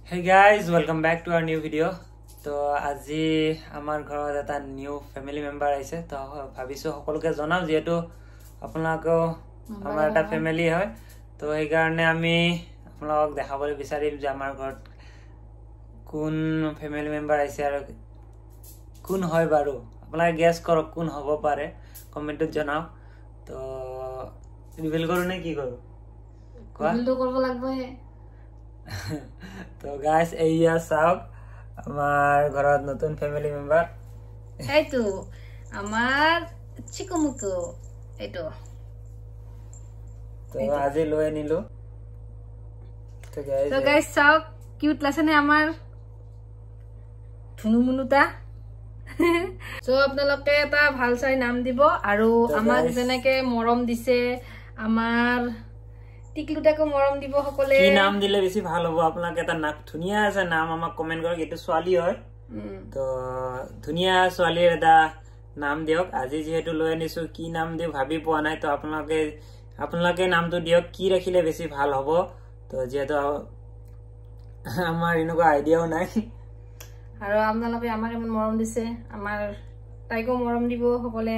Hey guys, welcome back to our new video. তো আজি আমাৰ ঘৰত এটা নিউ ফেমিলি মেম্বাৰ আহিছে। তো ভাবিছোঁ সকলোকে জনাওঁ, যিহেতু আপোনালোকেও আমাৰ এটা ফেমিলি হয়। তো সেইকাৰণে আমি আপোনালোকক দেখাবলৈ বিচাৰিম যে আমাৰ ঘৰত কোন ফেমিলি মেম্বাৰ আহিছে আৰু কোন হয় বাৰু। আপোনালোকে গেছ কৰক কোন হ'ব পাৰে, কমেণ্টত জনাওক। তো ৰিভিল কৰোঁ নে কি কৰোঁ কোৱা? কৰিব লাগিবহে। তো গাইস, এইয়া চাওক আমাৰ ঘৰত নতুন ফেমিলি মেম্বাৰ। এইটো আমাৰ চিকুমুকু এইটো। তো আজি লৈ আনিলো। তো গাইস চাওক, কিউট লাগছে নে আমাৰ ধুনু মুনুটা? চ' আপোনালোকে এটা ভাল চাই নাম দিব আৰু আমাক যেনেকে মৰম দিছে, আমাৰ টিকলুটাকো মৰম দিব সকলে। কি নাম দিলে বেছি ভাল হ'ব? আপোনালোকে এটা নাক ধুনীয়া আছে নাম আমাক কমেণ্ট কৰক। এইটো ছোৱালী হয়, তো ধুনীয়া ছোৱালীৰ এটা নাম দিয়ক। আজি যিহেতু লৈ আনিছো, কি নাম দিওঁ ভাবি পোৱা নাই। তো আপোনালোকে নামটো দিয়ক, কি ৰাখিলে বেছি ভাল হ'ব। তো যিহেতু আমাৰ এনেকুৱা আইডিয়াও নাই। আৰু আপোনালোকে আমাক ইমান মৰম দিছে, আমাৰ তাইকো মৰম দিব সকলে।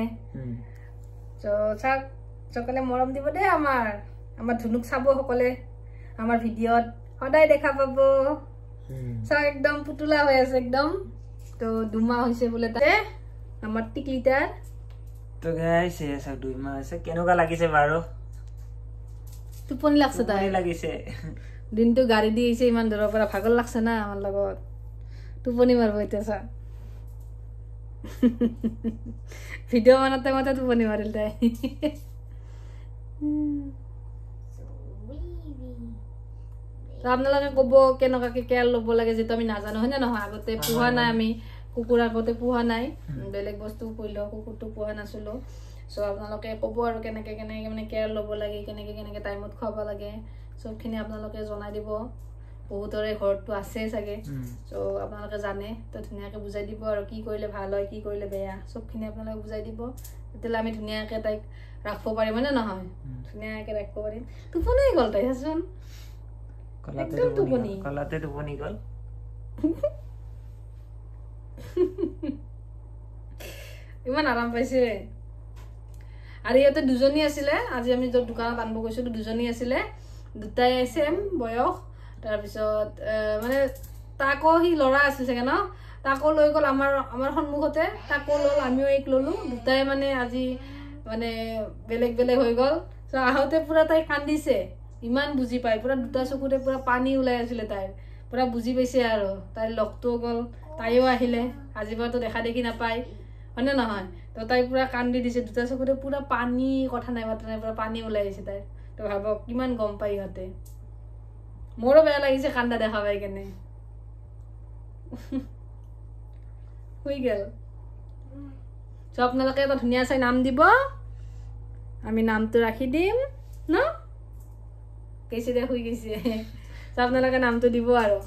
চাওক, সকলে মৰম দিব দেই। আমাৰ ধুনুক চাব সকলে, আমাৰ ভিডিঅ'ত সদায় দেখা পাব। চাওক, একদম পুতলা হৈ আছে একদম। তো 2 মাহ হৈছে বোলে তাতে আমাৰ টিকলিটাৰ। তো গাইছ, চাওক, 2 মাহ হৈছে। কেনেকুৱা লাগিছে বাৰু? টোপনি লাগছে তাই। লাগিছে। দিনটো গাড়ী দি আহিছে ইমান দূৰৰ পৰা, ভাগৰ লাগছে না আমাৰ লগত, টোপনি মাৰিব এতিয়া। চা, ভিডিঅ' বনাওঁতে মতে টোপনি মাৰিল তাই। তো আপোনালোকে ক'ব কেনেকুৱাকে কেয়াৰ ল'ব লাগে, যিটো আমি নাজানো, হয় নে নহয়? আগতে পোহা নাই আমি কুকুৰ, আগতে পোহা নাই, বেলেগ বস্তু পুহিলেও কুকুৰটো পোহা নাছিলো। চ' আপোনালোকে ক'ব আৰু কেনেকে কেনেকে মানে কেয়াৰ ল'ব লাগে, কেনেকে কেনেকে টাইমত খুৱাব লাগে, চবখিনি আপোনালোকে জনাই দিব। বহুতৰে ঘৰততো আছে চাগে, চ' আপোনালোকে জানে, তো ধুনীয়াকে বুজাই দিব আৰু কি কৰিলে ভাল হয়, কি কৰিলে বেয়া, চবখিনি আপোনালোকে বুজাই দিব। তেতিয়াহ'লে আমি ধুনীয়াকে তাইক ৰাখিব পাৰিম, হয় নে নহয়? ধুনীয়াকে ৰাখিব পাৰিম। টোপনি গ'ল তাই, চাচোন, একদম টোপনি। কলাতে টোপনি গ'ল। ইমান আৰাম পাইছে। আৰু ইহঁতে দুজনী আছিলে, আজি আমি য'ত দোকানত আনিব গৈছিলো, দুজনী আছিলে, দুটাই ছেম বয়স। তাৰপিছত মানে তাকো, সি ল'ৰা আছিল চাগে ন, তাকো লৈ গ'ল আমাৰ সন্মুখতে, তাকো ল'ল, আমিও এইক ল'লো। দুটাই মানে আজি মানে বেলেগ বেলেগ হৈ গ'ল। চ' আহোঁতে পুৰা তাই কান্দিছে, ইমান বুজি পায়, পুৰা দুটা চকুতে পুৰা পানী ওলাই আছিলে তাইৰ, পুৰা বুজি পাইছে। আৰু তাইৰ লগটোও গ'ল, তাইও আহিলে, আজিৰ পৰাতো দেখা দেখি নাপায়, হয়নে নহয়? তো তাই পুৰা কান্দি দিছে, দুটা চকুতে পুৰা পানী, কথা নাই বাতৰা নাই, পুৰা পানী ওলাই আহিছে তাইৰ। তো ভাবক কিমান গম পায় ইহঁতে। মোৰো বেয়া লাগিছে কান্দা দেখা পাই কেনে। শুই গ'ল। চ' আপোনালোকে এটা ধুনীয়া চাই নাম দিব, আমি নামটো ৰাখি দিম ন। গৈছে দে, শুই গৈছে। চ' আপোনালোকে নামটো দিব আৰু।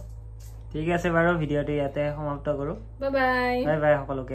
ঠিক আছে বাৰু, ভিডিঅ'টো ইয়াতে সমাপ্ত কৰোঁ। Bye bye. Bye bye সকলোকে।